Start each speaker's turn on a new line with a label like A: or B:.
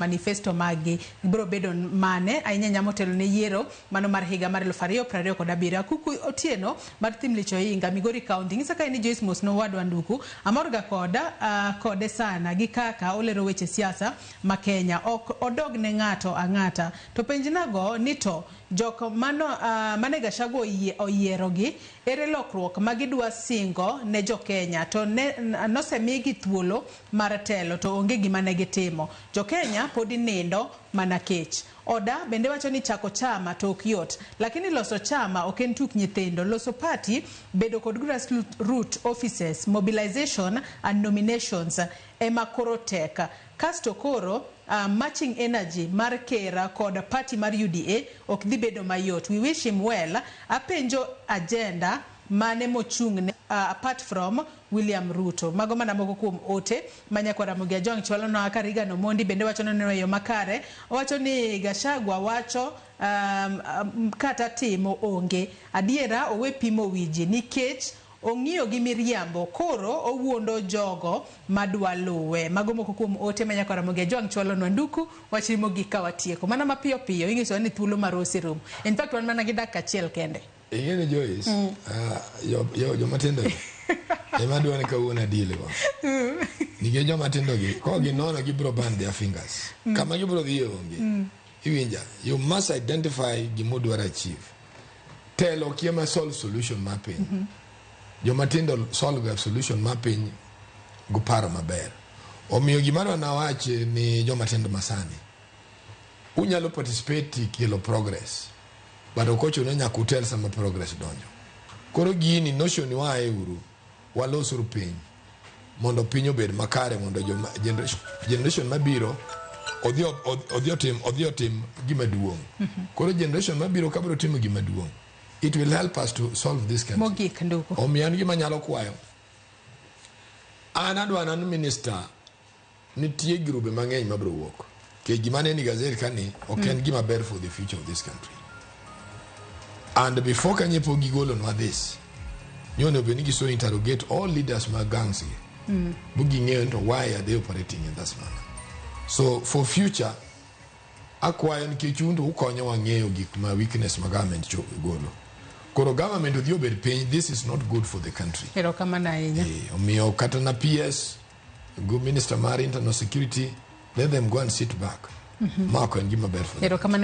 A: Manifesto maggi biro bedo mane ahinya ahinya motelo ne yiero mano mar higa mar 2027. Akuku Otieno mar Thimlich Ohinga, Migori County. Ng'isa kae ni Joyce Mos nowadwa Nduku. Amorga koda kode sana gi kaka olero weche siasa ma Kenya. Ok odog ne ng'ato ang'ata. To penjnago ni to jok mano mane Gachagua oyiero gi ere lokruok ma gidwa singo ne jo Kenya to ne nosemigi thuolo mar telo to onge gima ne gitimo. Jo Kenya podi nindo mana kech. Oda bende wacho ni chako chama to ok yot. Lakini loso chama ok en tuk nyithindo. Loso party, bedo kod grassroot offices, mobilization and nominations ema koro tek. Kasto koro matching energy mar ker kod party mar UDA ok dhi bedo mayot. We wish him well. Apenjo agenda mane mochung' ne apart from William Ruto. Mago mana moko kuom ote ma nyakwar Ramogi Ajwang' chwalonwa ka Reagan Omondi bende wacho ni oneno e yo makare. Owacho ni Gachagua wacho kata timo onge. Adiera owe pimo wi ji nikech ong'iyo gi miriambo koro owuondo jogo madwa luwe. Mago moko kuom ote ma nyakwar Ramogi Ajwang' chwalonwa. Nduku wachni mogik ka watieko. Mana mapiyo piyo inyisowa ni thuolo marwa oserumo. In fact wan mana gi dakika achiel kende.
B: Ing'e ni Joyce, joma tindo gi ema dwa ni kawuono adil go. Nikech joma tindo gi, ko ginono gibiro burn their fingers. Kama gibiro dhiye onge. Iwinja, you must identify gima udwaro achieve. Telo ok ema solve solution mar piny. Joma tindo solve ga solution mar piny gi paro maber. Omiyo gima adwa nawach ni joma tindo masani, unyalo participate kelo progress. But ok ochuno nyaka utel sama progress donjo. Koro gini notion wae uru, walosuru piny mondo piny obed makare mondo joma generation, generation mabiro odhi otim gima duong'. Koro generation mabiro ka biro timo gima duong', it will help us to solve this country.
A: Mogik Nduku.
B: Omiyo an gima nyalo kwayo. An adwa nan minister nitie grube mang'eny mabiro wuok. Nikech gima aneno e gazette kani ok en gima ber for the future of this country. And before kanye pok gigolonwa this, nyo onego bed ni giso interrogate all leaders mag gangs gi. Bu ging'eyo ni to why are they operating in this manner. So for future, akwayo nikech un to ukonyowa ng'eyo gik ma weakness ma government golo. Koro government odhi obed piny, this is not good for the country.
A: Erokamano ahinya.
B: Omiyo kata na PS, go minister mar internal security, let them go and sit back. Ma ok en gima ber for them.
A: Erokamano.